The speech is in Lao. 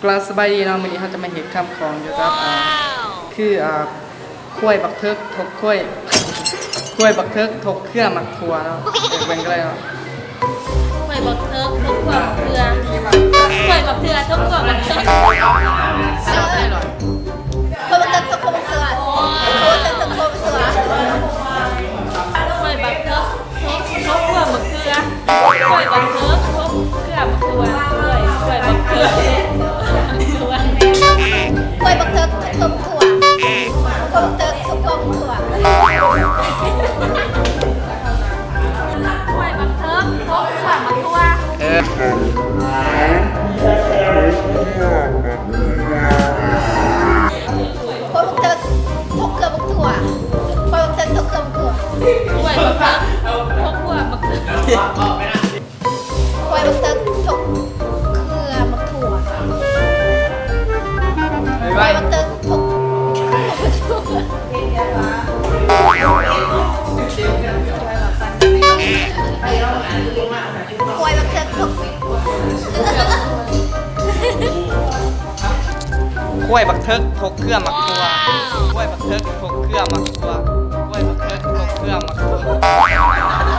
ກະສະບາຍດີເນາະ ມື້ນີ້ເຮົາຈະມາເຮັດຄຳຂອງກ່ຽວກັບ ອ່າ ຄື ອ່າ ຄວາຍບັກເຖິກ ທົກຄວາຍ ຄວາຍບັກເຖິກ ທົກເຄືອໝາກຖົ່ວເນາະ ໄປເບິ່ງກັນເລີຍເນາະ. ຄວາຍບັກເຖິກ ທົກເຄືອໝາກຖົ່ວ ຄວາຍບັກເຖິກ ທົກເຄືອໝາກຖົ່ວ ຄວາຍບັກເຖິກ ທົກເຄືອໝາກຖົ່ວ ຄວາຍບັກເຖິກ ທົກ ທົກເຄືອໝາກເຂືອ ຄວາຍບັກເຖິກ ທົກເຄືອໝາກຖົ່ວ ຄວາຍ ຄວາຍບັກເຖິກ ຄວາຍບັກເຖິກ ທົກເຄືອໝາກຖົ່ວ ຄວາຍບັກເຖິກ ທົກເຄືອໝາກຖົ່ວ ຄວາຍບັກເຖິກ ທົກເຄືອໝາກຖົ່ວ ເອີ ຄວາຍບັກເຖິກ ທົກເຄືອໝາກຖົ່ວ ຄວາຍບັກເຖິກ ທົກເຄືອໝາກຖົ່ວ ຄວາຍບັກເຖິກ ທົກເຄືອໝາກຖົ່ວ ຄວາຍບັກເຖິກ ທົກເຄືອໝາກຖົ່ວ ຄວາຍບັກເຖິກ ທົກ ຄວາຍບັກເຖິກ ທົກ ຄວາຍບັກເຖິກ ທົກເຄືອໝາກຖົ່ວ ຄວາຍບັກເຖິກ ທົກເຄືອໝາກຖົ່ວ ຄວາຍບັກເຖິກ ທົກເຄືອໝາກຖົ່ວ